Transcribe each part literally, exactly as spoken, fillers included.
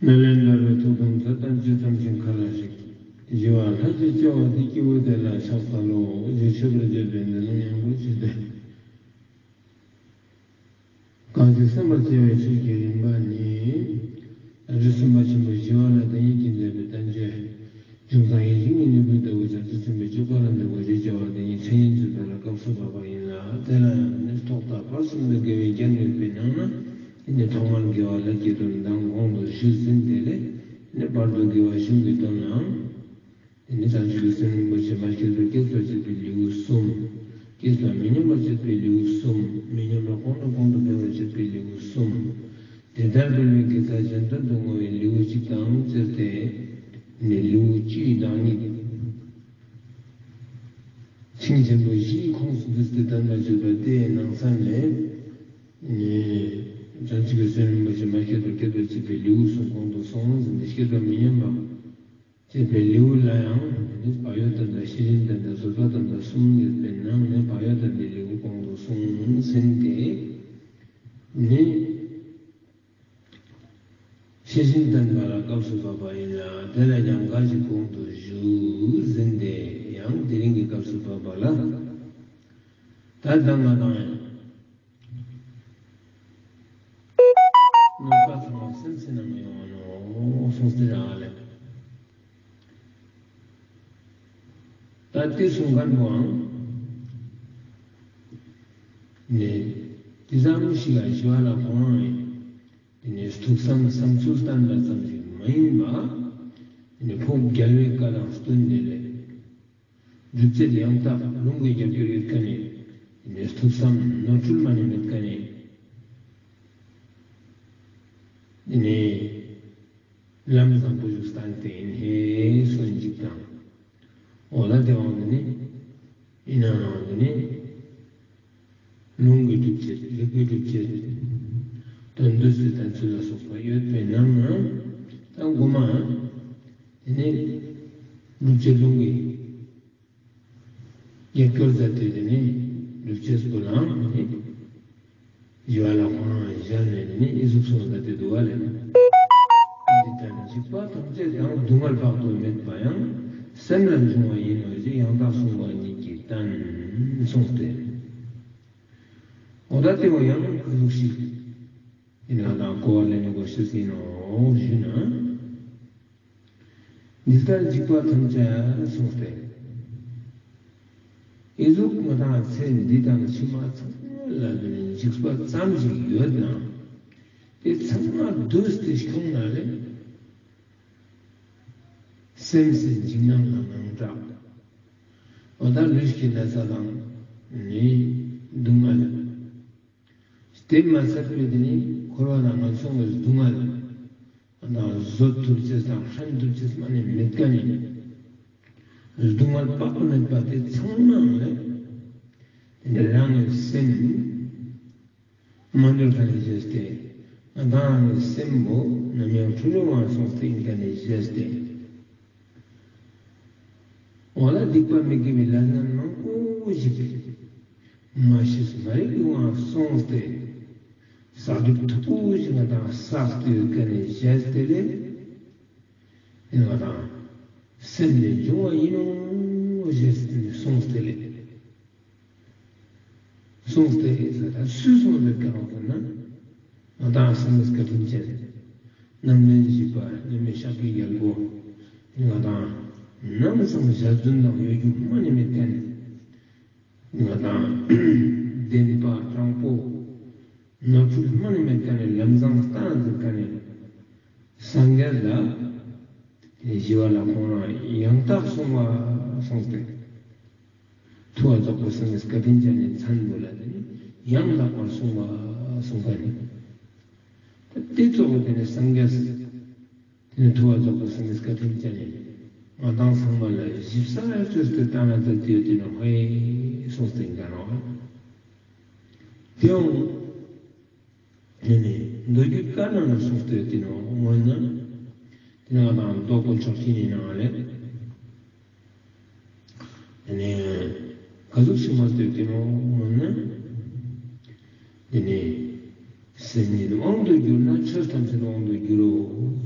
ལས་འདས་པའི་ཐུགས་དམ་མཛད་དང་། ཇི་ཙམ་ཞིག་མཁའ་ལ་གཤེགས། བཞི་པ་ལྷ་ཞེས་བྱ་བ་དེ། སྐྱེས་བུ་དེ་ལ་ཕྱག་འཚལ་ལོ། ཞེས་མཆོད་པར་བརྗོད་པས་འདི་ལ་ཡང་སྒོ་ཕྱེ་སྟེ། གང་ཞིག་གསན་པར་བྱ་བའི་ཆོས་ཀྱི་རིམ་པ་ནི། རིགས་གསུམ་པ་ཆེན་པོ་ཞི་བ་ལྷ་བདག་ཉིད་ཀྱིས་མཛད་པའི་བསྟན་བཅོས། འབྱུང་བཟང་ཡིད་བཞིན་གྱི་ནུས་པའི་ལྟ་བུ་ཆར་ཆུ་ཚན་པའི་སྤྱོད་པ་ལ་འདུས་པ་ཞེས་བྱ་བ་དེ་ཉིད་མཚན་ཉིད་ཀྱི་དོན་ལ་སྐབས་སུ་བབ་པ་ཡིན་ལ། དེ་ལ་ཡང་ནི་ཐོག་མཐའ་བར་གསུམ་དུ་དགེ་བའི་རྒྱན་ཡོད་པའི་ནང་ན། དེ་ནི་ཐོག་མར་དགེ་བ་ལྷ་བསྐྱེད་དོན་དང་གོང་དུ་ཞུས་ཟིན་ཏེ་ལས། ནི་བར་དུ་དགེ་བ་གཞུང་གི་དོན་ལའང་། དེ་ནི་བྱང་ཆུབ་ཀྱི་སེམས་རིན་པོ་ཆེ་མ་སྐྱེས་པར་སྐྱེད་པར་བྱེད་པའི་ལེའུ་གསུམ། སྐྱེས་པ་མི་ཉམས་པར་བྱེད་པའི་ལེའུ་གསུམ། མི་ཉམས་པ་གོང་ནས་གོང་དུ་འཕེལ་བར་བྱེད་པའི་ལེའུ་གསུམ། དེ་ལྟར་འཕེལ་བའི་དགེ་རྩ་གཞན་དོན་དུ་བསྔོ་བའི་ལེའུ་གཅིག་དང་བཅས་ཏེ། ནི་ལེའུ་བཅུའི་བདག་ཉིད། ཆིངས་ཆེན་པོ་བཞིའི་ཁོངས་སུ་འདུས་ཏེ་བསྟན་པར་བྱེད་པ་དེའི་ནང་ཚན་ལས། ནི་བྱང་ཆུབ་ཀྱི་སེམས་རིན་པོ་ཆེ་མ་སྐྱེས་པར་སྐྱེད་པར་བྱེད་པའི་ལེའུ་གསུམ་གོང་དུ་སོང་ཟིན་ཏེ། སྐྱེས་པ་མི་ཉམས་པ་བྱེད་པའི་ལེའུ་ལ་ཡང་ནི་བག་ཡོད་དོན་དང་ཤེས་བཞིན་དོན་དང་བཟོད་པ་དོན་དང་གསུམ་ཡོད་པའི་ནང་ནས་བག་ཡོད་དོན་གྱི་ལེའུ་གོང་དུ་སོང་ཟིན་ཏེ། ནི་ཤེས་བཞིན་དོན་པ་ལ་སྐབས་སུ་བབ་པ་ཡིན་ལ། དེ་ལ་ཡང་འགའ་ཞིག་གོང་དུ་ཞུས་ཟིན་ཏེ་ཡང་དེ་རིང་གི་སྐབས་སུ་བབ་པ་ལ། ད་ལྟ་ང་དང་ཡང་ནོར་པ་ཚང་མ་སེམས་སི་ནང་ཡོང་ནོ་གསུངས་ཏེ་རག་ལེ། ད་དེ་གསུང་མཁན་པོའང་ནི་དེ་ཙམ་ཞིག་ལ་ཞི་བ་ལྷ་ཁོང་རང་ཡིན། དེ་ནི་ཐུགས་བསམ་བསམ་ཚུལ་བསྟན་པ་ཙམ་ཞིག་མ་ཡིན་པ། དེ་ནི་ཕོ་རྒྱལ་བའི་བཀའ་དང་བསྟུན་ཏེ་ལས། སྒྲུབ་བྱེད་ཡང་དག་ལུང་གི་རྒྱབ་སྐྱོར་ཡོད་མཁན་ནི། དེ་ནི་ཐུགས་བསམ་ནོར་འཁྲུལ་མ་ནི་མེད་མཁན་ནི། དེ་ནི་ལམ་བཟང་པོ་ཞིག་བསྟན་ཏེ་ཡིན་ཧེ་སོན་ཅིག་དང་། འོ་ལ་དེ་བང་དེ་ནི་ཡིན་ན་རང་དེ་ནི་ལུང་གི་སྒྲུབ་བྱེད་རིགས་པའི་སྒྲུབ་བྱེད་དོན་བསྡུ་སའི་བསྟན་ཚུལ་ལ་སོགས་པ་ཡོད་པའི་ནང་ན། ད་མགོ་མ་དེ་ནི་སྒྲུབ་བྱེད་ལུང་གི་རྒྱབ་སྐྱོར་མཛད་དེ་དེ་ནི་སྒྲུབ་བྱེད་སྐོར་ལའང་ནི་ཞི་བ་ལྷ་ཁོང་རང་ཞལ་ནས་དེ་ནི་ཨི་ཟུག་གསུངས་མཛད་དེ་འདུག་པ་ལེ། འདི་ལྟར་འཇིགས་པ་ཐམས་ཅད་དང་། སྡུག་བསྔལ་དཔག་ཏུ་མེད་པ་ཡང་། སེམས་ལས་བྱུང་བ་ཡིན་ནོ་ཞེས། ཡང་དག་གསུངས་པ་ཉིད་ཀྱིས་བསྟན། གསུངས་ཏེ། འོ་ད་དེ་བོ་ཡང་ག་ཟུག་ཞིག་ཡིན་ན་དང་གོ་བ་ལེན་དགོས་ཤེས་ཡིན་ནོ་ཞུས་ན། འདི་ལྟར་འཇིགས་པ་ཐམས་ཅད་གསུངས་ཏེ། ཨི་ཟུག་ང་དང་ཚེ་འདི་དང་ཕྱི་མ་ཚང་མ་ལ་འཇིགས་པ་ཙམ་ཞིག་ཡོད་ན། དེ་ཚང་མ་བསྡུས་ཏེ་ཁྱོང་ན་ལེ། སེམས་སི་འཇིགས་སྣང་དང་དངངས་སྐྲག། འོ་ད་ལུས་ཀྱི་ན་ཚ་དང་ནི་སྡུག་བསྔལ། དེ་མ་ཚད་པའི་དེ་ནི་འཁོར་བ་དང་ངན་སོང་གི་སྡུག་བསྔལ། ད་བཟོད་ཐུབ་ཅེས་དང་ཧྲན་ཐུབ་ཅེས་མ་ནི་མེད་མཁན་ནི། སྡུག་བསྔལ་དཔག་ཏུ་མེད་པ་དེ་ཚང་མ་ལས། དེ་ནི་རང་གི་སེམས་མ་འདུལ་མཁན་ནི་བྱས་ཏེ། ང་དང་རང་གི་སེམས་པོ་ནམ་ཡང་འཁྲུལ་ཡོང་བ་སོང་སྟེ་ཡིན་མཁན་ནི་བྱས་ཏེ། འོ་ལ་སྡིག་པ་མི་དགེ་བའི་ལས་ངན་མང་པོ་ཞིག་མ་ཤེས་མ་རིག་ཡོང་བ་སོང་སྟེ། བསགས་སྒྲིབ་མཐུག་པོ་ཞིག་ང་དང་བསགས་ཏེ་ཡོད་མཁན་ནི་བྱས་ཏེ་ལེ། ང་དང་སེམས་ལས་བྱུང་བ་ཡིན་ནོ་ཞེས་ཏེ་ནི་གསུངས་ཏེ་ལེ། གསུངས་ཏེ་ཟེར་ད་སུས་གསུངས་ཏེ་ཡོད་ཀྱག་ཟེར་ན། ང་དང་སངས་རྒྱས་བཀའ་དྲིན་ཅན། རྣམ་སྨིན་བཞི་པ་མཉམ་མེད་ཤཱཀྱའི་རྒྱལ་པོ། ང་དང་ནམ་སང་ཞལ་རྫུན་དང་གཡོ་སྒྱུ་མ་ནི་མེད་མཁན། ང་དང་བདེན་པ་དྲང་པོ་ནོར་འཁྲུལ་མ་ནི་མེད་མཁན་ནི་ལམ་བཟང་བསྟན་ཟེར་མཁན་ནི་སངས་རྒྱས་ལ། དེ་ཞི་བ་ལྷ་ཁོང་རང་ཡང་དག་གསུངས་པ་གསུངས་ཏེ། ཐུབ་པ་རྫོགས་པའི་སངས་རྒྱས་བཀའ་དྲིན་ཅན་ནི་མཚན་པོ་ལ་དེ་ནི་ཡང་དག་པར་གསུངས་པ་གསུངས་པ་ནི། དེ་གཙོ་བོ་དེ་ནི་སངས་རྒྱས་དེ་ནི་ཐུབ་པ་རྫོགས་པའི་སངས་རྒྱས་བཀའ་དྲིན་ཅན་ནི་ང་དང་ཚང་མ་ལ་ཞིབ་གསལ་བཅོས་ཏེ་བསྟན་ན་མཛད་དེ་ཡོད་དེ་ནོ་ཧེ་གསུངས་ཏེ་ཡིན་ཀྱག་ནོ། དེའང་ནི་ནི་མདོ་རྒྱུད་བཀའ་ནང་ན་གསུངས་ཏེ་ཡོད་དེ་ནོ་སྔོན་ན། དེ་ནི་ང་དང་མདོ་དཀོན་མཆོག་སྤྱི་ནི་ནང་ལས། དེ་ནི་ག་ཟུག་ཞིག་མ་ལྟོས་ཏེ་ནོ་སྔོན་ན། དེ་ནི་ སེམས་ཉིད་དབང་དུ་གྱུར་ན་ཆོས་ཐམས་ཅད་དབང་དུ་འགྱུར་རོ་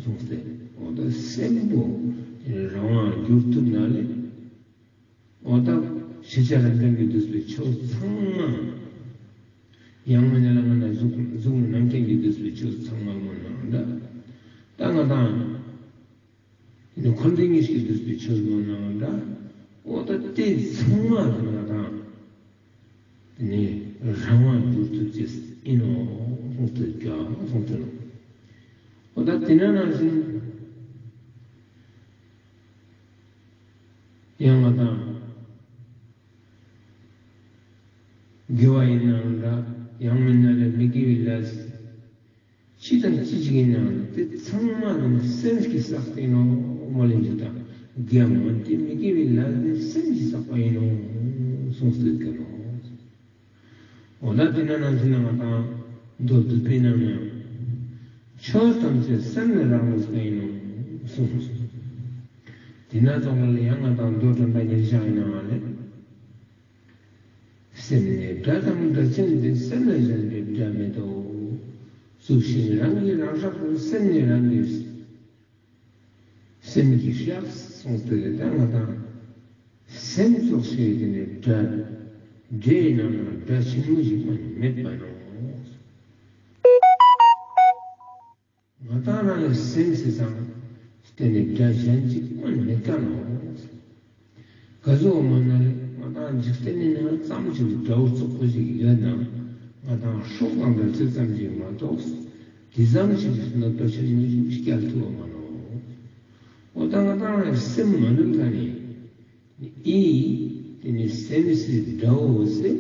གསུངས་ཏེ། འོ་ད་སེམས་པོ་རང་དབང་འགྱུར་ཐུབ་ན་ལེ། འོ་ད་ཤེས་བྱ་རང་རྐྱང་གིས་བསྡུས་པའི་ཆོས་ཚང་མ། ཡང་མིན་ན་ལ་ང་ན་གཟུགས་གཟུགས་ནི་རྣམ་མཁྱེན་གྱིས་བསྡུས་པའི་ཆོས་ཚང་མ་མོ་ནང་འདྲ། ད་ང་དང་ནི་འཁོར་འདས་གཉིས་ཀྱིས་བསྡུས་པའི་ཆོས་མོ་ནང་འདྲ། འོ་ད་དེ་ཚང་མ་ང་དང་ནི་རང་དབང་འགྱུར་ཐུབ་ཅེས་ཨིན་ནོ་གསུངས་ཏེ་ཀྱང་གསུངས་ཏེ་ནོ། འོ་ད་དེ་ན་ནང་བཞིན་ཡང་ང་དང་དགེ་བ་ཡིན་ནའང་འདྲ། ཡང་མིན་ན་ལས་མི་དགེ་བའི་ལས་ཅི་དང་ཅི་ཞིག་ཡིན་ནའང་དེ་ཚང་མ་ནི་སེམས་ཀྱིས་བསགས་ཏེ་ནོ་མ་ལེན་ཅིག་དང་། དགེ་མིན་དེ་མི་དགེ་བའི་ལས་དེ་སེམས་ཀྱིས་བསགས་པ་ཡིན་ནོ་གསུངས་ཏེ་ཀྱང་ནོ། འོ་ན་དེ་ན་ནང་བཞིན་ང་དང་མདོ་སྡུད་པའི་ནང་ནས་ཡང་ཆོས་ཐམས་ཅད་སེམས་ལས་རང་རུས་པ་ཡིན་ནོ་གསུངས། དེ་ན་ཙོགས་ལ་ཡང་ང་དང་མདོ་དོན་དག་ཉེར་བཞག་ཡིན་ནའང་ལེ། སེམས་ནི་དགྲ་དང་དགྲ་ཆེན་འདི། སེམས་ལས་གཞན་པའི་དགྲ་མེད་དོ། གཙུབ་ཤིང་རང་གིས་རང་སྲེག་པ། སེམས་ནི་རང་གི་སེམས་ཀྱིས་སྲེག་གསུངས་ཏེ་ད་ང་དང་སེམས་ཙོགས་ཤིག་གི་ནི་དགྲ་དགྲའི་ནང་ན་དགྲ་ཆེན་མོ་ཞིག་མ་ནི་མེད་པ་ནོ། ང་དང་རང་གི་སེམས་སི་སང་སྟེ་ནི་དགྲ་གཞན་གཅིག་མ་ནི་མེད་ཀ་ནོ། ག་ཟུག་མ་ན་ལེ་ང་དང་འཇིག་རྟེན་ནི་ནང་ཙམ་ཞིག་དགྲ་བོ་ཙོག་པོ་ཞིག་ཡོད་ན་ང་དང་སྲོག་དང་འབྲལ་ཅེས་ཙམ་ཞིག་མ་གཏོགས་དེ་ཙམ་ཞིག་གནོད་པ་ཆེན་མོ་ཞིག་སྐྱལ་ཐུབ་བ་མ་ནོ། འོ་ད་ང་དང་སེམས་མ་ནུས་ཀ་ནི་ཨི་དེ་ནི་སེམས་སི་དགྲ་བོ་ཟེར།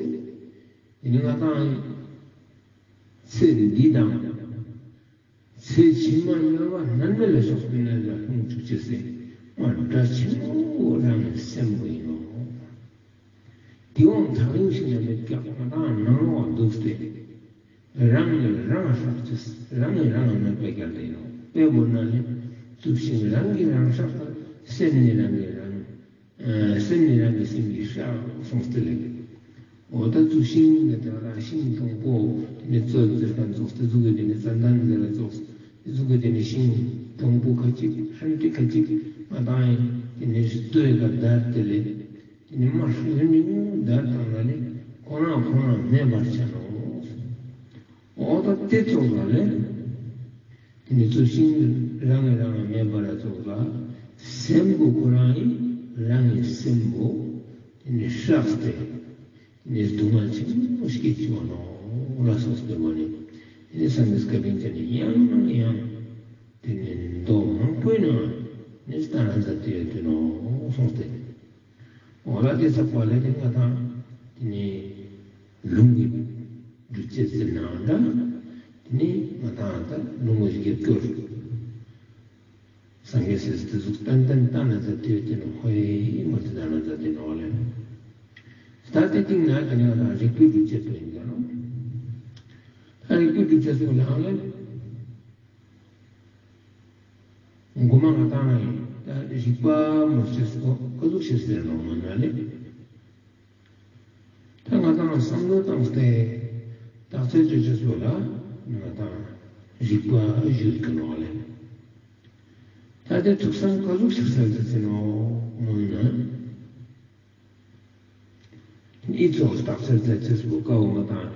དེ་ནི་ང་དང་ཚེ་འདི་དང་ཚེ་ཕྱི་མ་ཡོད་པ་ནམ་མེད་ལ་སོགས་པའི་ནང་ལ་ལྷུང་བཅུག་ཅེས་སི་དགྲ་ཆེན་པོ་རང་གི་སེམས་པོ་ཡིན་ནོ། དེ་འོང་ཐག་རིང་ཞིག་ན་མེད་ཀྱང་ང་དང་ནང་ལོགས་འདུག་སྟེ་རང་ལས་རང་སྲོག་ཅེས་རང་ལས་རང་གནོད་པ་བསྐྱལ་ཏེ་ཡིན་ནོ། དཔེ་བོར་ན་ལེ་གཙུབ་ཤིང་རང་གིས་རང་སྲེག་པ། སེམས་ནི་རང་གིས་རང་ཨ་སེམས་ནི་རང་གི་སེམས་ཀྱིས་སྲེག་གསུངས་ཏེ་ལེ། འོ་ད་གཙུབ་ཤིང་ནི་ད་རང་ཤིང་དང་པོ་དེ་ནི་ཙོགས་ཟེར་ཁན་ཙོགས་ཏེ་ཟུག་གི་དེ་ནི་ཙན་དན་ཟེར་ར་ཙོགས་ཏེ་ཟུག་གི་དེ་ནི་ཤིང་དང་པོ་ཁ་ཅིག་ཧྲན་ཏེ་ཁ་ཅིག་ང་དང་ཡིན་དེ་ནི་རྡོའི་ཀ་བརྡར་ཏེ་ལེ། དེ་ནི་མ་ཧྲུལ་ནི་བརྡར་བཏང་ན་ནི་ཁོ་རང་ཁོ་རང་མེད་པར་ཆ་ནོ། འོ་ད་དེ་ཙོགས་ལ་ལེ། དེ་ནི་གཙུབ་ཤིང་རང་ངི་རང་ངི་མེད་པ་ར་ཙོགས་ལ་སེམས་པོ་ཁོ་རང་ངི་རང་ངི་སེམས་པོ་དེ་ནི་སྲེགས་ཏེ་དེ་ནི་སྡུག་བསྔལ་ཆེན་མོ་སྐྱེ་ཅི་བ་ནོ་ལ་སོགས་པའི་སྒོ་ནས་དེ་ནི་སངས་རྒྱས་བཀའ་དྲིན་ཅན་ནི་ཡང་ཡང་དེ་ནི་མདོ་མང་པོའི་ནང་ནས་བསྟན་ན་མཛད་དེ་ཡོད་དེ་ནོ་གསུངས་ཏེ། འོ་ལ་དེ་ཚོགས་པ་ལས་དེ་ང་དང་དེ་ནི་ལུང་གི་སྒྲུབ་བྱེད་ཟེར་ནའང་འདྲ། དེ་ནི་ང་དང་ད་ལུང་གི་རྒྱབ་སྐྱོར། སངས་རྒྱས་སི་དེ་ཟུག་ཏན་ཏན་བསྟན་ན་མཛད་དེ་དེ་ནི་ཧོ་ཡེ་མ་དེ་བསྟན་ན་མཛད་དེ་ནོ་ལེ། ད་དེ་སྟིང་ན་དེ་ནི་ང་དང་རིག་པའི་སྒྲུབ་བྱེད་པོ་ཡིན་ཀྱང་ནོ། ད་རིག་པའི་སྒྲུབ་བྱེད་པོ་ལའང་ལེ། གོ་མ་ང་དང་ཡིན་ད་རིག་པ་མོ་ཤེས་པོ་ཀ་ཟུག་ཤེས་ཟེར་ནོ་མ་ན་ལེ། ད་ང་དང་བསམ་བློ་བཏང་སྟེ་བརྟག་དཔྱད་ཅོ་ཅེས་པོ་ལ་ང་དང་རིག་པ་ཞུ་གི་ནོ་ལེ། ད་དེ་ཐུགས་བསམ་ཀ་ཟུག་ཞིག་སལ་ཏེ་ཟེར་ནོ་མོ་ན། ཨི་ཙོགས་བརྟག་དཔྱད་མཛད་ཅེས་པོ་ཀ་བོ་ང་དང་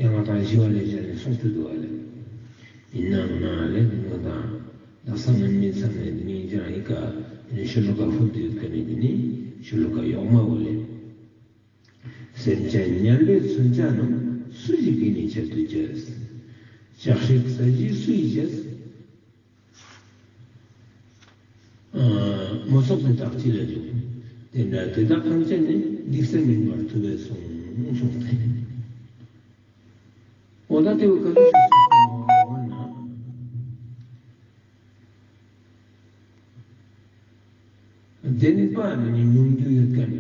ཡང་ང་དང་ཞི་བ་ལྷས་བཞག་ནས་གསུངས་ཏེ་འདུག་པ་ལེ། ཡིན་ནའང་ན་ལེ་ང་དང་ལག་ས་ངན་མིན་ཚང་ནས་མིང་ཅང་ཡི་ག་ནི་ཤོ་ལོ་ཀ་ཧུབ་ཏེ་ཡོད་ཀ་ནི་དེ་ནི་ཤོ་ལོ་ཀ་ཡོག་མ་བོ་ལེ། སེམས་ཅན་དམྱལ་བའི་མཚོན་ཆ་རྣམས། སུ་ཞིག་གིས་ནི་ཁྱད་དུ་བྱས། ལྕགས་ཧྲིག་ས་གཞི་སུ་ཡིས་བྱས། ཨ་མོ་སོགས་དེ་དག་ཅི་ལས་བྱུང་། དེ་འདྲ་དེ་དག་ཐམས་ཅད་ནི། སྡིག་སེམས་ཡིན་པར་ཐུབ་པས་གསུངས་གསུངས་ཏེ། འོ་ད་དེ་བོ་ཀ་ཟུག་ཞིག་གསུངས་ན། བདེན་པ་ནི་མྱོང་རྒྱུ་ཡོད་ཀ་ནི།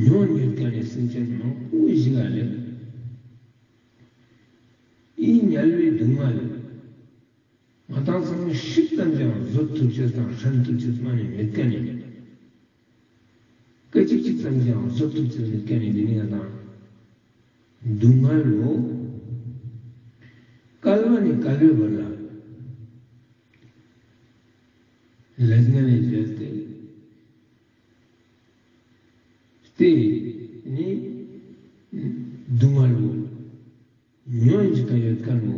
མྱོང་ཡོད་ཀ་ནི་སེམས་ཅན་མང་པོ་ཞིག་ག་ལེ། ཨི་དམྱལ་བའི་སྡུག་བསྔལ་ང་དང་ཚང་མས་ཧྲིག་ཙམ་ཀྱང་བཟོད་ཐུབ་ཅེས་དང་ཧྲན་ཐུབ་ཅེས་མ་ནི་མེད་ཀ་ནི། སྐད་ཅིག་གཅིག་ཙམ་ཀྱང་བཟོད་ཐུབ་ཅེས་མེད་ཀ་ནི་འདི་ནི་ང་དང་ སྡུག་བསྔལ་བོ། བསྐལ་པ་ནས་བསྐལ་པའི་བར་ལ་ལས་ངན་ནི་བྱས་ཏེ། དེ་ནི་སྡུག་བསྔལ་བོ། ཉོན་ཅིག་ག་ཡོད་ཁན་བོ།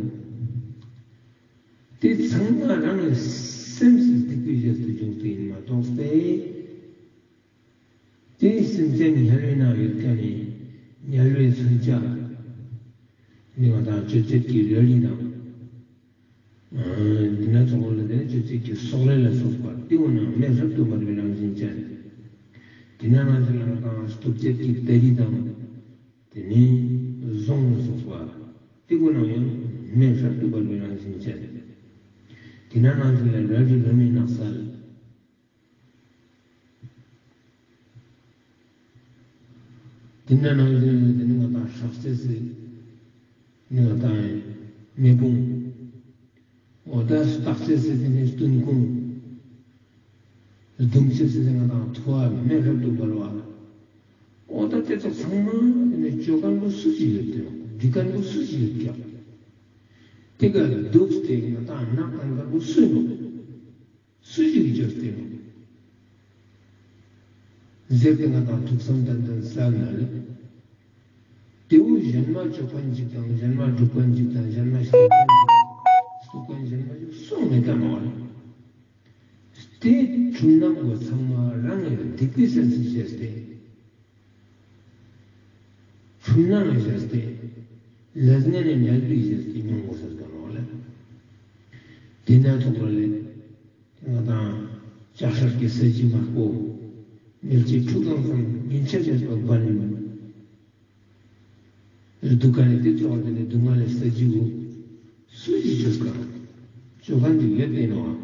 དེ་ཚང་མ་རང་གི་སེམས་སི་སྡིག་པའི་རྗེས་སུ་འཇུག་སྟེ་ཨིན་མ་གཏོགས་ཏེ། དེ་སེམས་ཅན་དམྱལ་བའི་ནང་ཡོད་ཁན་ནི་དམྱལ་བའི་མཚོན་ཆ། ནི་ང་དང་ཅོད་ཅོད་ཀྱི་རལ་གྲི་དང་། འདི་ན་ཚོགས་ལ་དེ་ནི་ཅོད་ཅོད་ཀྱི་སོག་ལེ་ལ་སོགས་པ་དེ་བོ་ནང་མེ་རབ་ཏུ་འབར་བའི་རང་བཞིན་ཅན། དེ་ན་ནང་བཞིན་ལ་ང་དང་སྟོབས་ཅོད་ཀྱི་ཏ་རི་དང་། དེ་ནི་ཟོང་ལ་སོགས་པ། དེ་ཀུན་ནང་ཡང་མེ་རབ་ཏུ་འབར་བའི་རང་བཞིན་ཅན། དེ་ན་ནང་བཞིན་ལ་རལ་གྲི་རོ་མའི་ནགས་ཚལ། དེ་ན་ནང་བཞིན་ལ་དེ་ནི་ང་དང་སྲེག་ཅེས་སི་ནི་ང་དང་མེ་དཔུང་། འོ་ད་སྟག་ཅེས་སི་དེ་ནི་སྟོན་ཁུང་། རྡུང་ཅེས་སི་དེ་ང་དང་ཐུ་བ་མེ་རབ་ཏུ་འབར་བ། འོ་ད་དེ་ཚོ་ཚང་མ་དེ་ནི་ཅོ་ཁན་བོ་སུ་ཞིག་ཡོད་དེ་ནོག་འདྲི་ཁན་བོ་སུ་ཞིག་ཡོད་ཀྱག་དེ་ག་དུག་སྟེ་ང་དང་ནག་ཁན་བོ་སུ་ནོག་སུ་ཞིག་ཅོས་ཏེ་ནོག་ཟེར་ཏེ་ང་དང་ཐུགས་བསམ་ཏན་ཏན་གསལ་ན་ལེ། དེ་བོ་ཞན་མ་ཅོ་ཁན་ཅིག་དང་ཞན་མ་སྒྲུབ་ཁན་ཅིག་དང་ཞན་མ་ཤེས་ཁན་ཅིག་སུ་ཁན་ཞན་མ་ཅིག་སུ་མེད་ཀ་ནོག་ལེ། དེ་འཁྲུལ་སྣང་བོ་ཚང་མ་རང་གི་སྡིག་པའི་སེམས་སི་བྱས་ཏེ། འཁྲུལ་སྣང་ལ་བྱས་ཏེ། ལས་ངན་ནི་འབྲས་བུ་བྱས་ཏེ་མྱོང་དགོས་ས་ཀ་ནོག་ལེ། དེ་ན་ཐོག་ལ་ལེ། ང་དང་ལྕགས་སྲེག་གི་ས་གཞི་དམར་པོ། མེ་ལྕེ་ཁྲུ་གང་ཙམ་རྒྱུན་ཆད་མེད་པར་འབར་ནས། སྡུག་ཁན་ནི་དེ་ཚོགས་དེ་ནི་སྡུག་བསྔལ་ལ་ས་གཞི་བོ། སུ་ཞིག་ཅོས་ཀ་ནོག་ཅོ་ཁན་དེ་ཡོད་དེ་ནོག་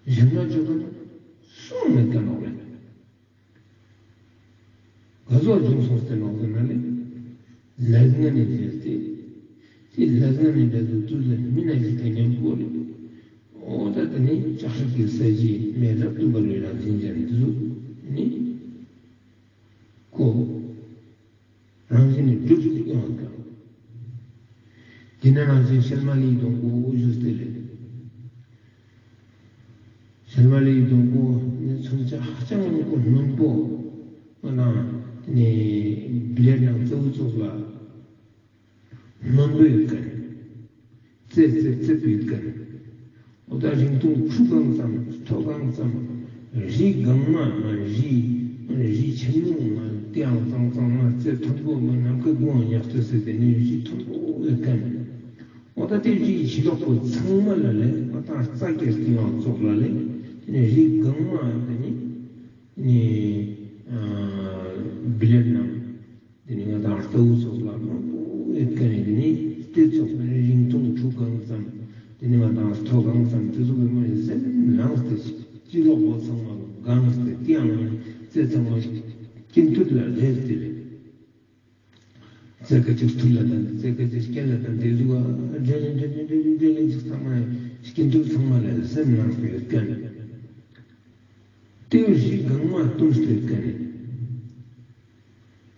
ཞན་མ་ཅོ་ཁན་སུ་མེད་ཀ་ནོག་ལེ། ག་ཟུག་བྱུང་སོང་སྟེ་ནོག་ཟེར་ན་ལེ། ལས་ངན་ནི་བྱས་ཏེ། དེ་ལས་ངན་ནི་འབྲས་བུ་དུས་ལ་སྨིན་ན་ཞིག་དེ་ཉམ་པོ་ལེ། འོ་ད་དེ་ནི་ལྕགས་སྲེག་གི་ས་གཞི་མེ་རབ་ཏུ་འབར་བའི་རང་བཞིན་ཅན་དེ་ཟུག་ནི། ཁོ། རང་བཞིན་ནི་སྒྲུབ་སྟེ་ཡོང་བ་དང་། དེ་ན་རང་བཞིན་ཤལ་མ་ལིའི་སྡོང་པོ་ཞུས་ཏེ་ལེ། ཤལ་མ་ལིའི་སྡོང་པོ་ནི་མཚོན་ཆ་ཧ་ཅང་ཀོ་རྣོན་པོ། ང་དང་ནི་བི་ལེཊ་ནང་རྩ་བོ་ཙོགས་ལ་རྣོན་པོ་ཡོད་ཁན། རྩེ་རྩེ་རྩེ་པོ་ཡོད་ཁན། འོ་ད་རིང་ཐུང་ཁྲུ་གང་ཙམ་མཐོ་གང་ཙམ། རི་གང་མ་མ་རི། རི་ཆེན་མོ་མ་དེའང་ཙང་ཙང་མ་རྩེ་མཐོན་པོ་མ་ནམ་མཁའི་དགུང་ཡག་ཏུ་ཟེར་ཏེ་ནི་རི་མཐོན་པོ་ཡོད་ཁན། འོ་ད་དེ་རི་ཕྱི་ལོགས་པོ་ཚང་མ་ལ་ལེ་ང་དང་རྩ་སྐྱེས་ཏེ་ཡང་ཙོགས་ལ་ལེ། དེ་ནི་རི་གང་མ་དེ་ནི་ནི་བི་ལེཊ་ནང་དེ་ནི་ང་དང་རྩ་བོ་ཙོགས་ལ་མང་པོ་ཡོད་ཁན་ནི་དེ་ནི་དེ་ཙོགས་ནི་རིང་ཐུང་ཁྲུ་གང་ཙམ། དེ་ནི་ང་དང་མཐོ་གང་ཙམ་དེ་ཙོགས་ལ་མ་ནི་སེམས་ལངས་ཏེ་ཕྱི་ལོགས་པོ་ཚང་མ་གང་སྟེ་དེའང་རྩེ་ཚང་མ་སྐྱིན་ཐུར་ལ་ལེབས་ཏེ་ལེ། རྩེ་ཁ་ཅིག་ཐུར་ལ་དང་རྩེ་ཁ་ཅིག་སྐེ་ལ་དང་དེ་ཟུག་ག་འདྲེ་ལེན་འདྲེ་ལེན་འདྲེ་ལེན་འདྲེ་ལེན་ཅིག་ཚང་མ་སྐྱིན་ཐུར་ཚང་མ་ལ་སེམས་ནང་དུ་ཡོད་ཀྱང་། དེ་རི་གང་མ་བཏུམས་ཏེ་ཡོད་ཀྱང་།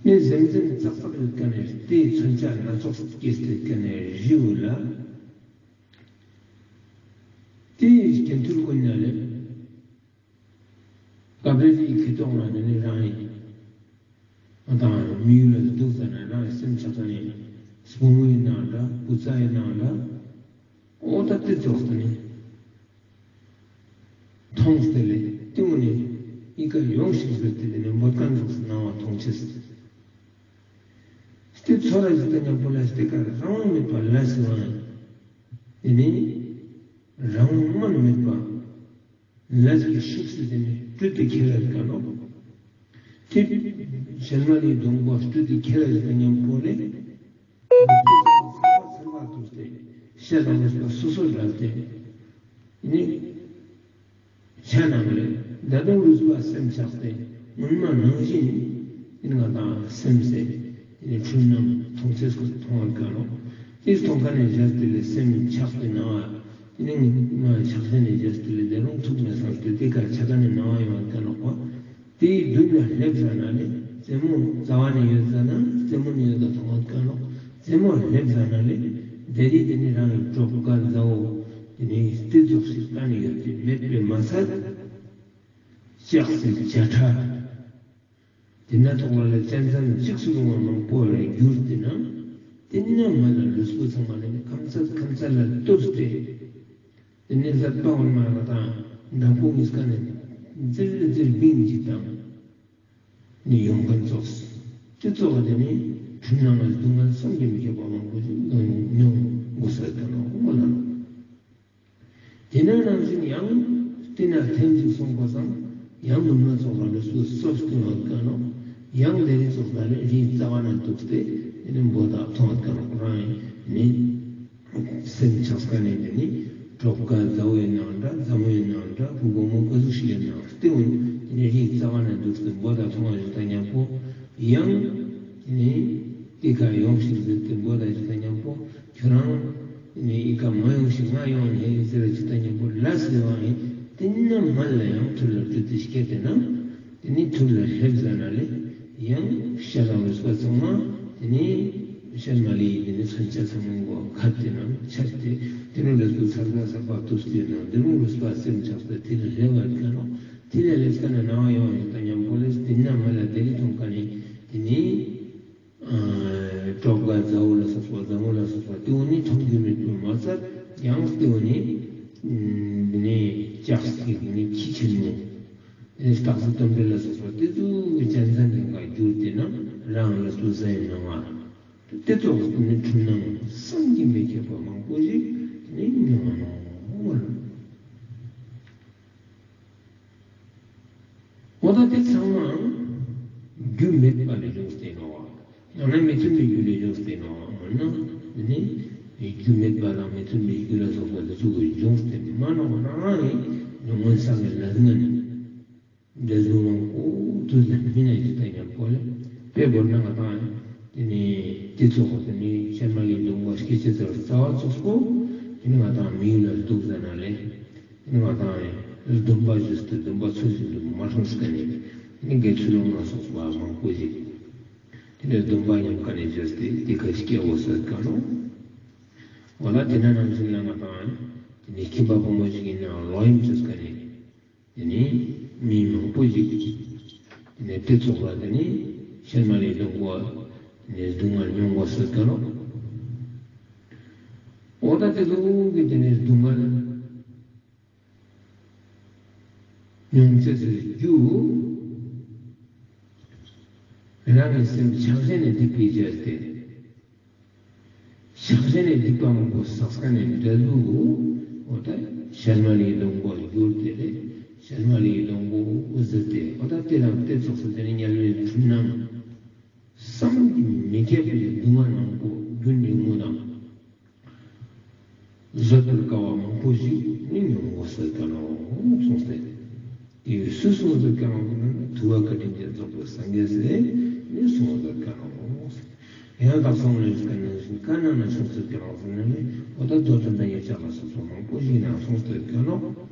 ནི་ཟེམ་ཟེམ་ཙག་ཙག་ཡོད་ཀྱང་། དེ་མཚོན་ཆ་སྣ་ཚོགས་སྐྱེས་ཏེ་ཡོད་ཀྱང་། རི་བོ་ལ་དེ་སྐྱིན་ཐུར་ཀུན་ནས་ལེ། སྐབས་རེ་རིའི་ཁེ་ཏོག་ན་ནི་རང་ཡིན། ང་དང་མི་ཡུལ་ལ་འདུག་ཙ་ན་རང་སེམས་ཆགས་ཙ་ནི་སྤུ་མོ་ཡིན་ནའང་འདྲ་བུ་ཚ་ཡིན་ནའང་འདྲ། འོ་ད་དེ་ཙོགས་ཙ་ནི་མཐོང་སྟེ་ལེ་དེ་མོ་ནི་ཨི་ཀ་ཡོང་ཞིག་ཟེར་ཏེ་དེ་ནི་འབོད་མཁན་ཙོགས་སུ་སྣང་བ་མཐོང་ཅེས། སྟེ་ཚོར་ར་ཞིག་དང་མཉམ་པོ་ལ་སྟེ་ཀ་རང་དབང་མེད་པ་ལས་དབང་། དེ་ནི་རང་དབང་མ་ནི་མེད་པ། ལས་ཀྱི་ཤུགས་སུ་དེ་ནི་སྤྲུལ་ཏེ་ཁྱེར་ར་ཀ་ནོག་དེ་ཤལ་མ་ལིའི་སྡོང་པོ་སྤྲུལ་ཏེ་ཁྱེར་ར་ཞིག་དང་མཉམ་པོ་ལེ། ཚེར་བ་ཚེར་བ་དུས་ཏེ་ཤ་དང་མོས་པ་སོ་སོ་རལ་ཏེ་ནི་ཤ་ནང་ལེ་ད་དུང་རུས་པ་སེམས་ཆགས་ཏེ་སྔོན་མ་ནང་བཞིན་ནི་ང་དང་སེམས་སེ་ནི་འཁྲུལ་སྣང་མཐོང་ཅེས་ཀུན་མཐོང་བར་ཀ་ནོག་དེ་མཐོང་ཁན་ནི་བཞག་སྟེ་ལེ་སེམས་ཆགས་ཏེ་ན་བ། དེ་ནི་ང་ཆགས་ཏེ་ནི་རྗེས་དེ་ལས་དེ་རུང་ཐུག་མེད་སང་སྟེ་དེ་ཀ་ཆ་ཀ་ནི་ན་བ་ཡོང་བ་ཀ་ནོག་པ། དེའི་མདུན་ལ་སླེབས་ཟ་ན་ནི་ རྩེད་མོ་རྩ་བ་ནས་ཡོད་ཟ་ན་རྩེད་མོ་ནི་ཡོད་ད་མཐོང་བ་ཀ་ནོག། རྩེད་མོ་སླེབས་ཟ་ན་ལེ་དེ་རིང་དེ་ནི་རང་གི་གྲོགས་དགའ་མཛའ་བོ་དེ་ནི་སྟེ་ཙོགས་ཤིག་ཀ་ནས་ཡོད་དེ་མེད་པའི་མ་ཚད་ལྕགས་སྲེག་བྱ་ཁྲ། དེ་ན་ཐོག་ལ་ལ་གཅན་གཟན་འཇིགས་སུ་རུང་བ་མང་པོ་ལ་གྱུར་ཏེ་ན། དེ་ན་མ་ལ་ལུས་པོ་ཚང་མ་ལ་ནི་ཁམ་ཚ་ཁམ་ཚ་ལ་གཏུབས་ཏེ། དེ་ནི་ཟད་པ་འོན་མ་ལ་དང་འདྲ་པོ་ངིས་ཀ་ནི་ཛིར་ཛིར་བིང་ཅིག་དང་། ནི་ཡོང་མཁན་ཙོགས། དེ་ཙོགས་དེ་ནི་འཁྲུལ་སྣང་ལ་སྡུག་བསྔལ་བསམ་གྱིས་མི་ཁྱབ་པ་མང་པོ་ཞིག་མྱོང་དགོས་ས་ཡོད་ཀ་ནོག་ལ། དེ་ན་ནང་བཞིན་ཡང་དེ་ན་ཐེངས་གཅིག་སོང་པ་སང་ཡང་ནུབ་ན་ཙོགས་ལ་ལུས་པོ་སོབ་སྟེ་ཡོད་ཀ་ནོག། ཡང་དེ་རིང་ཙོགས་ལ་ལེ་རི་རྩ་བ་ན་འདུག་སྟེ་དེ་ནི་འབོད་ཐག་ཐོང་ཡོད་ཀ་ནོག་རང་ནི། སེམས་ཆགས་ཀ་ནས་དེ་ནི་གྲོགས་དགའ་མཛའ་བོ་ཡིན་ནའང་འདྲ་མཛའ་མོ་ཡིན་ནའང་འདྲ་བུ་བུ་མོ་ག་ཟུག་ཞིག་ཡིན་ནའང་སྟེ་འོན་དེ་ནི་རི་རྩ་བ་ན་འདུག་སྟེ་འབོད་ཐག་ཐོང་བ་ཞིག་དང་མཉམ་པོ་ཡང་དེ་ནི་དེ་ཀ་ཡོང་ཞིག་ཟེར་ཏེ་འབོད་ཐག་ཞིག་དང་མཉམ་པོ། ཁྱོད་རང་ནི་ཨི་ཀ་མ་ཡོང་ཞིག་ང་ཡོང་ནས་ཟེར་བ་ཅིག་དང་མཉམ་པོ་ལ་ཟེར་བ་ཡིན། དེ་ན་མ་ལ་ཡང་ཐུར་ལ་སྤྲུལ་ཏེ་སྐྱེས་ཏེ་ན། དེ་ནི་ཐུར་ལ་སླེབས་ཟ་ན་ལེ། ཡང་ཤ་དང་ལུས་པ་ཚང་མ་དེ་ནི་ཤལ་མ་ལི་དེ་ནི་མཚོན་ཆ་ཚང་མ་གོ་ཁ་དེ་ན་ཆར་ཏེ་དེ་ནི་ལུས་པོ་ཚར་ཚར་ཚར་བ་དུས་དེ་ན་དེ་རུ་ལུས་པ་སེམས་ཆགས་ཏེ་དེ་ལ་སླེབས་པ་ཀ་ནོག། དེ་ལ་སླེབས་ཀ་ན་ནང་ཡོང་ཡོད་དང་མཉམ་པོ་ལེ་དེ་ན་མ་ལ་དེ་རིང་ཐོང་ཀ་ནི་དེ་ནི། གྲོགས་དགའ་མཛའ་བོ་ལ་སོགས་པ་མཛའ་མོ་ལ་སོགས་པ་དེ་འོ་ནི་མཐོང་རྒྱུ་མེད་པར་མ་ཚད་ཡང་དེ་འོ་ནི་འདི་ནི་ལྕགས་ཀྱི་འདི་ནི་ཁྱི་ཆེན་མོ་དེ་ནི་སྟག་གཟིག་གཏམ་འདྲེ་ལ་སོགས་པ་དེ་ཚོ་གི་གཅན་གཟན་ལྡན་པར་གྱུར་ཏེ་ན་རང་ལ་སོ་ཟ་ཡིན་ནོ་ང་། དེ་ཙོགས་དེ་ནི་འཁྲུལ་སྣང་བསམ་གྱིས་མི་ཁྱབ་པ་མང་པོ་ཞིག་དེ་ནི་མྱོང་ང་ནོ། འོ་ད་དེ་ཚང་མ་རྒྱུ་མེད་པ་ལས་བྱུང་སྟེ་ནོག། ཡང་ན་མི་མཐུན་པའི་རྒྱུ་ལས་བྱུང་སྟེ་ནོག། མ་ན་དེ་ནི་རྒྱུ་མེད་པ་དང་མི་མཐུན་པའི་རྒྱུ་ལ་སོགས་པ་དེ་ཚོ་གིས་བྱུང་སྟེ་མ་ནོག། རང་རང་གི་མངོན་སངས་རྒྱས་ལ་ངན་འབྲས་བུ་མང་པོ་དུས་ལ་སྨིན་ན་ཅི་ལྟ་ཉམ་པོ་ལས་དཔེ་བོར་ན་ང་དང་དེ་ནི་དེ་ཚོགས་དེ་ནི་ཤལ་མ་ལི་སྡོང་པོ་སྐྱེ་ཅེས་ལ་རྩ་བ་ཙོགས་པོ་དེ་ནི་ང་དང་མི་ཡུལ་ལ་འདུག་ཟ་ན་ལས། ང་དང་སྡོམ་པ་ཞུས་ཏེ་སྡོམ་པ་ཚུལ་བཞིན་དུ་མ་སྲུངས་ཀ་ནས་ནི་དགེ་ཚུལ་སློང་ལ་སོགས་པ་མང་པོ་ཞིག་དེ་ནས་སྡོམ་པ་ཉམས་ཀ་ནས་བཅོས་ཏེ་དེ་ཁ་སྐྱེ་བོ་སོད་ཀ་ནོ། འོ་ན་དེ་ན་ནང་བཞིན་ལ་ང་དང་དེ་ནས་ཁྱིམ་པ་ཕོ་མོ་ཞིག་ཡིན་ནའང་ལོག་གཡེམ་བཅོས་ཀ་ནས་དེ་ནས་མི་མང་པོ་ཞིག་དེ་ནས་དེ་ཚོགས་ལ་དེ་ནས་ཤལ་མ་ལི་སྡོང་པོ་དེ་ནས་སྡུག་བསྔལ་མྱོང་བ་སོད་ཀ་ནོ། འོ་ད་དེ་ལུགས་ཀྱི་དེ་ནས་སྡུག་བསྔལ་མྱོང་ཅེས་སི་རྒྱུ། རང་གི་སེམས་ཆགས་ཞེན་ནི་སྡིག་པའི་རྒྱུ་སྟེ། ཆགས་ཞེན་ནི་སྡིག་པ་མང་པོ་བསགས་ཀ་ནས་འབྲས་བུ། འོ་ད་ཤལ་མ་ལི་སྡོང་པོ་གྱུར་ཏེ་རེ། ཤལ་མ་ལི་སྡོང་པོ་འོ་ཟེར་ཏེ་འོ་ད་དེ་རང་དེ་ཙོགས་སུ་དེ་ནི་དམྱལ་བའི་འཁྲུལ་སྣང་བསམ་གྱིས་མི་ཁྱབ་པའི་སྡུག་བསྔལ་མང་པོ་རྒྱུ་འབྲས་བུ་དང་། བཟོད་པར་དཀའ་བ་མང་པོ་ཞིག་ནི་མྱོང་བ་སོད་ཀ་ནོ་གསུངས་ཏེ། དེ་བས་སུས་གསུངས་ཟེར་ཀ་ནོ་ཟེར་ན་ཐུབ་པ་བཀའ་དྲིན་ཅན་རྫོགས་པའི་སངས་རྒྱས་སི་ནི་གསུངས་ཟེར་ཀ་ནོ། ཡང་དག་སོང་ལས་ཀ་ནང་བཞིན་བཀའ་གནང་ན་གསུངས་ཟེར་ཀ་ནོ་ཟེར་ན་ནི་འོ་ད་མདོ་དོན་དང་ཡིག་ཆ་ལ་སོགས་པ་མང་པོ་ཞིག་ནང་གསུངས་ཟེར་ཀ་ནོ།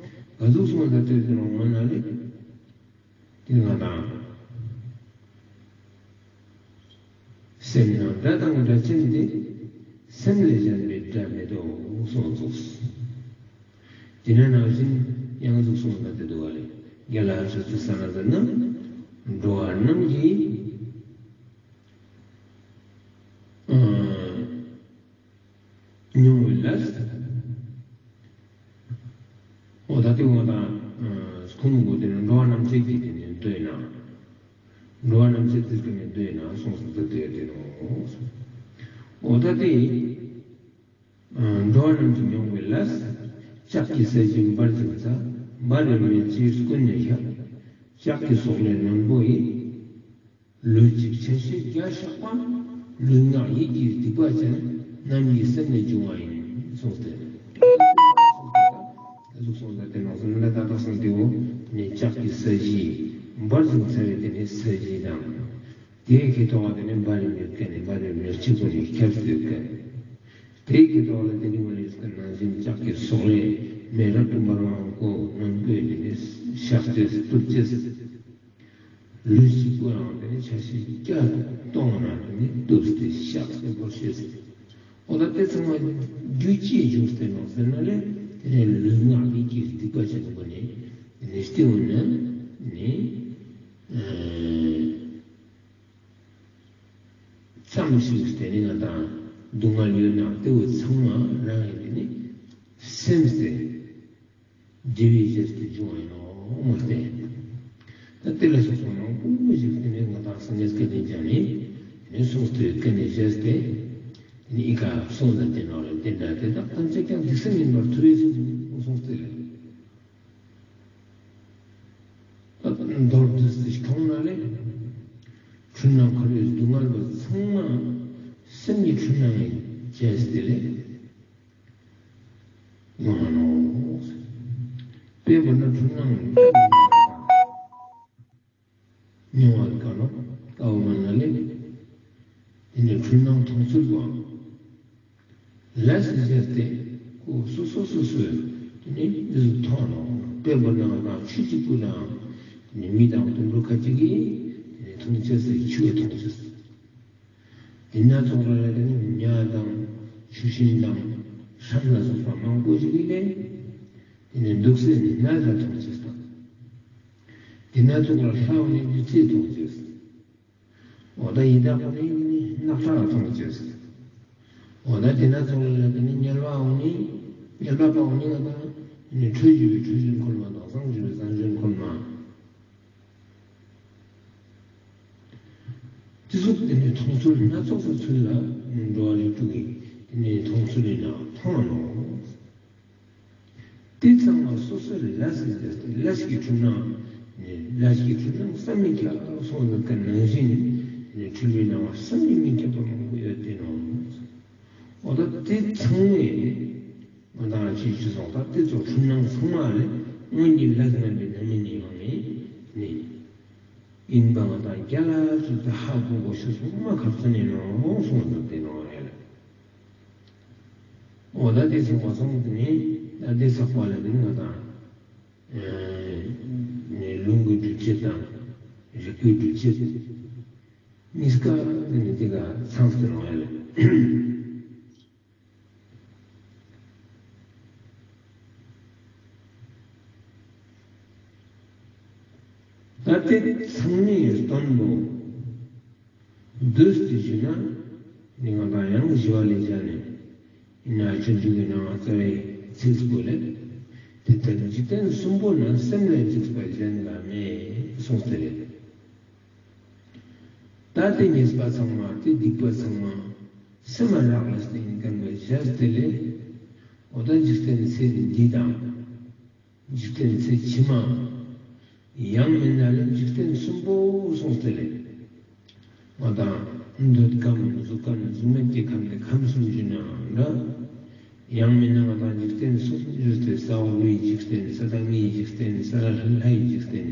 ག་ཟུག་གསུངས་ཟེར་ཀ་ནོ་ཟེར་ན་ལེ། དེ་ང་དང་སེམས་ནང་དགྲ་དང་དགྲ་ཆེན་ཏེ། སེམས་ལས་གཞན་པའི་དགྲ་མེད་དོ་གསུངས་ཙོགས། དེ་ན་ནང་བཞིན་ཡང་ཟུག་གསུངས་ན་དེ་འདུག་བ་ལེ། རྒྱ་ལ་ཆོས་ཚུལ་ས་ན་ཟེར་ན། འགྲོ་བ་རྣམས་ཀྱི་ཨ་མྱོང་བའི་ལས། འོ་ད་དེ་འོ་ད་ཁོང་གོ་དེ་ནི་འགྲོ་བ་རྣམས་ཀྱི་དེ་ནི་འདོད་ན། འགྲོ་བ་རྣམས་ཀྱི་དེ་ནི་འདོད་ན་གསུངས་སོ་ད་དེ་དེ་ནོ། འོ་ད་དེ་འགྲོ་བ་རྣམས་ཀྱི་མྱོང་བའི་ལས། ལྕགས་ཀྱི་ས་གཞི་འབར་ཞིང་ཚ། འབར་བའི་མེ་ལྕེ་ཀུན་ནས་ཤར། ལྕགས་ཀྱི་སོག་ལེ་རྣོན་པོ་ཡིས། ལུས་གཅིག་ཆ་ཤས་བརྒྱ་བཤགས་པ། ལུས་ངག་ཡིད་ཀྱི་སྡིག་པ་ཅན། རྣམ་གཡེང་སེམས་ལས་བྱུང་བ་ཡིན་གསུངས་ཏེ། ད་ཟུག་གསུངས་ཏེ་དེ་ནང་སོང་ལ་ད་དག་སང་དེ་འོ་ནི་ལྕགས་ཀྱི་ས་གཞི་འབར་ཞིང་ཚ་བའི་དེ་ནི་ས་གཞི་དང་། དེའི་ཁེ་ཐོག་དེ་ནི་འབར་རིམ་ཡོད་མཁན་ནི་འབར་རིམ་ཡོད་ཅིག་པོ་ནི་ཁྱབ་སྟེ་ཡོད་མཁན། དེའི་ཁེ་ཐོག་ལ་དེ་ནི་འོ་ལེ་ཡོད་མཁན་ནང་བཞིན་ལྕགས་ཀྱི་སོག་ལེ་མེ་རབ་ཏུ་འབར་བའང་ཀོ་རྣོན་པོས་དེ་ནི་བཤགས་ཏེ་གཏུབ་ཅེས། ལུས་གཅིག་པོ་རང་དེ་ནི་ཆ་ཤས་བརྒྱ་སྟོང་ན་དེ་ནི་གཏུབས་ཏེ་བཤགས་ཏེ་བོར་ཤེས། འོ་ད་དེ་ཚང་མ་རྒྱུ་ཅི་འབྱུང་སྟེ་ནོག་ཟེར་ན་ལེ། དེ་ནི་ལུས་ངག་ཡིད་ཀྱི་སྡིག་པ་ཅན་པོ་ནི་དེ་ནི་སྟེ་འོ་ན་ནི་ཨེ་ཙམ་ཞིག་སྟེ་ནི་ང་དང་སྡུག་བསྔལ་ཡོད་ན་དེ་བོ་ཚང་མ་རང་ཡིན་དེ་ནི་སེམས་ཏེ། བདེ་བའི་རྗེས་སུ་འཇུག་པ་ཡིན་ནོ་མ་སྟེ། ད་དེ་ལ་སོགས་པ་མང་པོ་ཞིག་དེ་ནས་ང་དང་སངས་རྒྱས་སྐལ་ལྡན་ཅན་ནི་དེ་ནས་གསུངས་ཏེ་ཡོད་ཀྱག་ནི་ཞེས་ཏེ། དེ་ནས་ཨི་ཀ་གསུངས་ཏེ་དེ་ནོ་རེ་དེ་འདྲ་དེ་དག་ཐམས་ཅད་ཀྱང་སྡིག་སེམས་ཡིན་པར་ཐུབ་པས་གསུངས་ཏེ་ལེ། ད་མདོར་བསྡུས་ཏེ་ཁོང་ན་ལེ། འཁྲུལ་སྣང་འཁོར་བའི་སྡུག་བསྔལ་བོ་ཚང་མ་སེམས་ཀྱི་འཁྲུལ་སྣང་ཡིན་ཞེས་ཏེ་ལེ། ཡོང་ང་ནོག། དཔེ་བོར་ན་འཁྲུལ་སྣང་མྱོང་བ་ག་ནོག་ཀ་བོ་མ་ན་ལེ། དེ་ནི་འཁྲུལ་སྣང་མཐོང་ཚུལ་བོ་ལས་ཟེར་ཏེ་ཁོ་སོ་སོ་སོ་སོའི་དེ་ནི་འདི་ཚོ་མཐོང་ནོག། དཔེ་བོར་ན་ང་དང་ཆུ་གཅིག་པུ་ལའང་དེ་ནི་མི་དང་དུད་འགྲོ་ཁ་ཅིག་གིས་དེ་ནི་མཐོང་ཅེས་ཟེར་ཆུ་བོ་མཐོང་ཅེས། དེ་ན་ཙོགས་ལ་དེ་ནི་ཉ་དང་ཆུ་ཤིང་དང་སྲམ་ལ་སོགས་པ་མང་པོ་ཞིག་གིས་ལེ། དེ་ནི་འདུག་སེ་ནི་ནས་ལ་མཐོང་ཅེས་དང་། དེ་ན་ཙོགས་ལ་ལྷའོ་ནི་བདུད་རྩི་མཐོང་ཅེས། འོ་ད་ཡི་དྭགས་པོ་ནི་ནག་ཁྲག་མཐོང་ཅེས། འོ་ད་དེ་ན་ཙོགས་ལ་དེ་ནི་དམྱལ་བའོ་ནི་དམྱལ་བ་པའོ་ནི་ང་དང་ནི་ཁྲོ་བོ་བཅུའི་ཁྲོ་བོའི་འཁོར་ལོ་དང་བསངས་མཆོད་པའི་བསངས་མཆོད་འཁོར་ལོ། དེ་ཙོགས་དེ་ནི་མཐོང་ཚུལ་སྣ་ཚོགས་སུ་ཚུལ་ལ་འགྲོ་བ་རིགས་དྲུག་གི་དེ་ནི་མཐོང་ཚུལ་ཡིན་ན་མཐོང་ནོག། དེ་ཚང་མ་སོ་སོའི་ལས་ཀྱི་ལས་ཀྱི་འཁྲུལ་སྣང་ནི་ལས་ཀྱི་འཁྲུལ་སྣང་བསམ་མི་ཁྱབ་པ་སོང་ཟེར་ཏེ་ནང་བཞིན་ནི་འཁྲུལ་པའི་སྣང་བ་བསམ་གྱིས་མི་ཁྱབ་པ་མང་པོ་ཡོད་དེ་ནོག། འོ་ད་དེ་ཚང་མས་ང་དང་ཅི་ཞིག་སོང་ད་དེ་ཚོ་འཁྲུལ་སྣང་ཚང་མ་ལས་སྔོན་གྱི་ལས་ངན་པའི་རྣམ་སྨིན་ནི་ཡོང་ནི་ནི། ཡིན་པ་ང་དང་རྒྱལ་ལ་ཚུལ་དུ་ཧ་གོ་དགོས་ཤེས་སོང་མ་ཁག་ཅན་ཡིན་ནོག་གསུངས་ཏེ་དེ་ནོག་ཡ་ལ། འོ་ད་དེ་ཚོ་བ་སོང་དེ་ནི་ད་དེ་ཚོ་བ་ལ་དེ་ནི་ང་དང་ནི་ལུང་གི་སྒྲུབ་བྱེད་དང་རིགས་པའི་སྒྲུབ་བྱེད་གཉིས་ཀ་དེ་ནི་དེ་ག་ཚང་སྟེ་ནོག་ཡ་ལ། ད་དེ་ཚང་མའི་སྟོན་པོ་བསྡུས་ཏེ་ཞུས་ན་ནི་ང་དང་ཡང་ཞི་བ་ལྷས་བྱས་ནས་ཡིན་ན་སྤྱོད་འཇུག་གི་ནང་རྩ་བའི་ཚིག་པོ་ལས་དེ་ལྟར་འཇིག་རྟེན་གསུམ་པོ་ན་སེམས་ལས་འཇིགས་པ་གཞན་ལ་མེད་གསུངས་ཏེ་ལེ། ད་དེ་ཉེས་པ་ཚང་མ་དེ་སྡིག་པ་ཚང་མ་སེམས་ལ་རག་ལས་ཏེ་ཡིན་མཁན་པོ་བཞག་སྟེ་ལེ། འོ་ད་འཇིག་རྟེན་ཚེ་འདི་དང་འཇིག་རྟེན་ཚེ་ཕྱི་མ་ཡང་མིན་ན་ལེ་འཇིག་རྟེན་གསུམ་པོ་གསུངས་ཏེ་ལེ། འོ་ད་འདོད་ཁམས་གཟུགས་ཁམས་གཟུགས་མེད་ཀྱི་ཁམས་ཏེ་ཁམས་གསུམ་ཞུ་ན་འདྲ། ཡང་མིན་ན་ང་དང་འཇིག་རྟེན་གསུམ་ཞུས་ཏེ་ས་འོག་ཀླུའི་འཇིག་རྟེན་ས་དང་མིའི་འཇིག་རྟེན་ས་ལྷ་ལྷའི་འཇིག་རྟེན།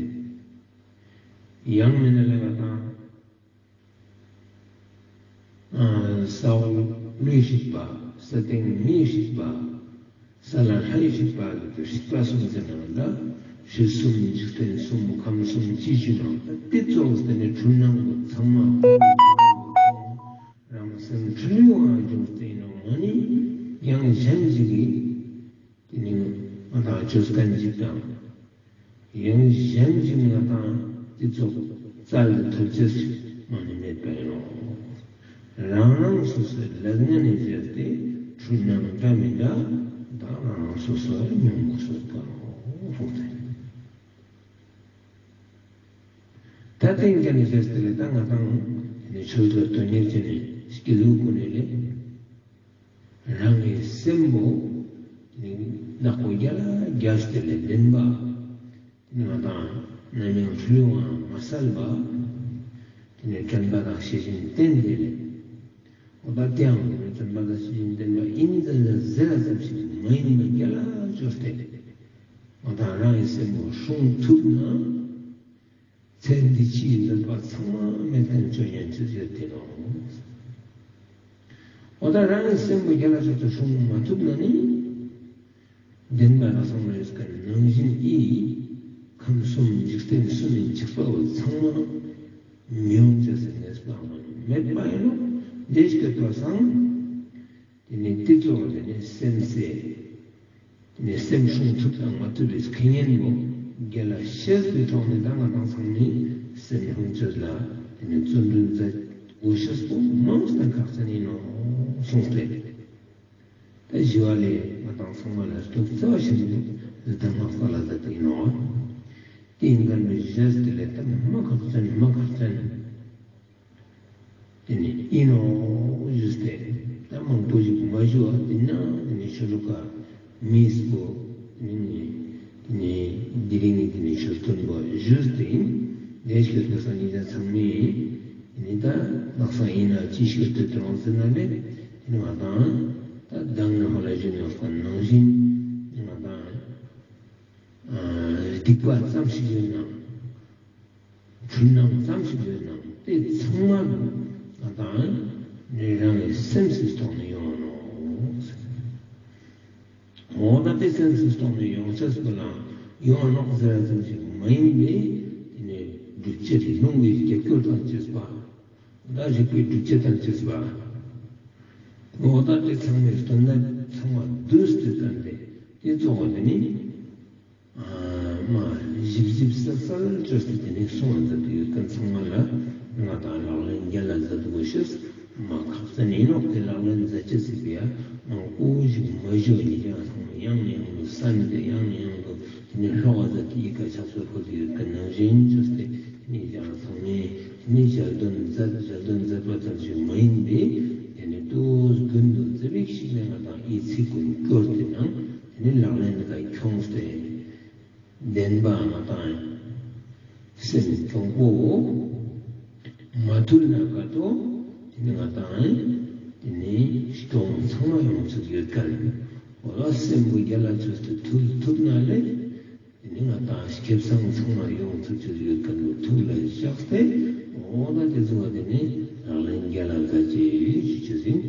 ཡང་མིན་ན་ལེ་ང་དང་ས་འོག་ཀླུའི་སྲིད་པ་ས་སྟེང་མིའི་སྲིད་པ་ས་ལ་ལྷའི་སྲིད་པ་ལ་དེ་སྲིད་པ་གསུམ་ཟེར་ན་འདྲ། སྲིད་གསུམ་འཇིག་རྟེན་གསུམ་ཁམས་གསུམ་ཅི་ཞུ་ན་དེ་ཙོགས་དེ་ནི་འཁྲུལ་སྣང་གི་ཚང་མ་རང་སེམས་འཁྲུལ་བའི་དབང་ལ་འབྱུང་སྟེ་ཡིན་ནོག་མ་ནི་ཡང་གཞན་ཞིག་གིས་དེ་ནི་ང་དང་ཆོས་སྐད་ཅིག་དང་། ཡང་གཞན་ཞིག་ང་དང་དེ་ཙོགས་བཙལ་ཏེ་ཐོབ་ཅེས་ཞིག་མ་ནི་མེད་པ་ཡིན་ནོག། རང་རང་སོ་སོའི་ལས་ངན་ནི་བྱས་ཏེ་འཁྲུལ་སྣང་འདྲ་མི་འདྲ་ད་རང་རང་སོ་སོའི་མྱོང་གོས་སོ་ཀ་ནོག་གསུངས་ཏེ། ད་དེ་ཀ་ནི་བྱས་ཏེ་ལེ་ད་ང་དང་དེ་ནི་ཆོས་ལ་དོན་གཉེར་བྱས་ནས་སྐྱེས་བུ་ཀུན་ནི་ལེ། རང་གི་སེམས་པོ་ནི་ནག་པོ་རྒྱལ་ལ་རྒྱས་ཏེ་ལེ་བདེན་པ་ནི་ང་དང་རྣམ་གཡེང་འཁྲུལ་བའང་མ་བསལ་བ། དེ་ནི་དྲན་པ་དང་ཤེས་བཞིན་བསྟེན་ཏེ་ལེ། འོ་ད་དེའང་དེ་ནི་དྲན་པ་དང་ཤེས་བཞིན་བསྟེན་པ་ཡིན་ཙམ་ཟེར་ཙམ་ཞིག་མ་ཡིན་པ་རྒྱལ་ལ་བཅོས་ཏེ་ལེ། འོ་ད་རང་གི་སེམས་པོ་སྲུང་ཐུབ་ན། ཚེ་འདི་ཕྱིའི་འདོད་པ་ཚང་མ་མེད་མཁན་ཅོ་ཉན་ཅེས་ཡོད་དེ་ནོག། འོ་ད་རང་གི་སེམས་པོ་རྒྱལ་ལ་ཅོས་ཏེ་སྲུང་མ་ཐུབ་ན་ནི། བདེན་པ་ལ་སོང་ན་ཡོད་མཁན་ནང་བཞིན་ཨི། ཁམས་གསུམ་འཇིག་རྟེན་གསུམ་མི་འཇིགས་པ་བོ་ཚང་མ། མྱོང་ཅེས་སི་གནས་པའང་མེད་པ་ཡིན་ནོག། དེ་སྐྱོད་པ་སང་། དེ་ནི་དེ་ཙོགས་དེ་ནི་སེམས་སེ། དེ་ནི་སེམས་སྲུང་ཐུབ་དང་མ་ཐུབ་པའི་ཁེ་ཉེན་པོ་རྒྱལ་ལ་ཤེས་པའི་ཐོག་ནས་ད་ང་དང་ཚང་མས་སེམས་སྲུང་ཅེས་ལ་དེ་ནི་བརྩོན་འགྲུས་མཛད་དགོས་ཤེས་པོ་མང་སྟེ་ཁག་ཅན་ཡིན་ནོག་གསུངས་ཏེ། ད་ཞི་བ་ལྷས་ང་དང་ཚང་མ་ལ་སྟོབས་རྩ་བ་ཞིག་ནི་ལུས་དང་སྔགས་ལ་མཛད་དེ་ཡིན་ནོག། དེ་ཡིན་ཁན་པའི་ཞེས་དེ་ལས་ད་མ་ཁག་ཅན་མ་ཁག་ཅན། དེ་ནི་ཡིན་ནོག་ཞུས་ཏེ། ད་མང་པོ་ཞིག་མ་ཞུ་བ་དེ་ན་དེ་ནི་ཆོ་ལོ་ཀ་མིས་པོ་དེ་ནི་དེ་ནི་དེ་རིང་ངི་དེ་ནི་ཆོས་སྟོན་པ་ཞུས་ཏེ་ཡིན། དེ་ཞུས་ཏེ་ས་ཉིད་ཚང་མས་དེ་ནི་ད་ལགས་སང་ཡིན་ན་ཅི་ཞུས་ཏེ་དེ་རང་ཟེར་ན་ལེ། དེ་ནི་ང་དང་ད་མདང་ནི་ཧོ་ལ་ཞུས་ནོག་པ་ནང་བཞིན་ང་དང་སྡིག་པ་ཙམ་ཞིག་ཡོད་ན། འཁྲུལ་སྣང་ཙམ་ཞིག་ཡོད་ན་དེ་ཚང་མ་ང་དང་ནི་རང་གི་སེམས་སི་ཐོག་ནས་ཡོང་ནོག། འོ་ད་དེ་སེམས་སི་ཐོག་ནས་ཡོང་ཅེས་པོ་ལ་ཡོང་ནོག་ཟེར་ཙམ་ཞིག་མ་ཡིན་པའི་དེ་ནི་སྒྲུབ་བྱེད་ལུང་གི་རྒྱབ་སྐྱོར་དང་བཅས་པ། ད་རིགས་པའི་སྒྲུབ་བྱེད་དང་བཅས་པ། འོ་ད་དེ་ཚང་མའི་དོན་དག་ཚང་མ་བསྡུས་ཏེ་བསྟན་ཏེ་དེ་གཙོ་བོ་དེ་ནི། མ་ཞིབ་ཞིབ་གསལ་གསལ་བཅོས་ཏེ་དེ་ནི་གསུངས་མཛད་དེ་ཡོད་ཁན་ཚང་མ་ལ་ང་དང་ལག་ལེན་རྒྱལ་ལ་མཛད་དགོས་ཤེས་མ་ཁག་ཅན་ཡིན་ནོག། དེ་ལག་ལེན་མཛད་ཅེས་སི་ཕི་ཡ་མང་པོ་ཞིག་མ་ཞུ་ནི་ཡང་ཚང་མ་ཡང་ནས་ཡང་དུ་བསམ་སྟེ་ཡང་ནས་ཡང་དུ་དེ་ནི་ལྷོག་པ་མཛད་དེ་ཡི་གེ་ཕྱག་སོར་ཕུལ་ཏེ་ཡོད་ཁན་ནང་བཞིན་བཅོས་ཏེ་དེ་ནི་ཡང་ཚང་མས་དེ་ནི་ཞལ་འདོན་མཛད་ཞལ་འདོན་མཛད་པ་ཙམ་ཞིག་མ་ཡིན་པས་དེ་ནི་དུས་རྒྱུན་དུ་ཙ་པིག་ཞིག་ནས་ང་དང་ཨི་ཚིག་ཀུན་སྐྱོར་ཏེ་ནང་དེ་ནི་ལག་ལེན་ལ་ཁྱོངས་ཏེ། བདེན་པ་ང་དང་སེམས་གྱོང་པོ་མ་ཐུལ་ན་ག་ཏོ་དེ་ནི་ང་དང་དེ་ནི་གྱོང་ཚང་མ་ཡོང་ཚུལ་ཡོད་ཁན། འོ་ལ་སེམས་པོ་རྒྱལ་ལ་བཅོས་ཏེ་ཐུལ་ཐུབ་ན་ལེ། དེ་ནི་ང་དང་སྐྱེ་བ་ཚང་མ་ཡོང་ཚུལ་ཡོད་ཁན་པོ་ཐུགས་ལ་བཞག་སྟེ། འོ་ད་དེ་ཚོ་བ་དེ་ནི་ལག་ལེན་རྒྱལ་ལ་མཛད་ཅེས་ཞུ་ཅེས་ཡིན།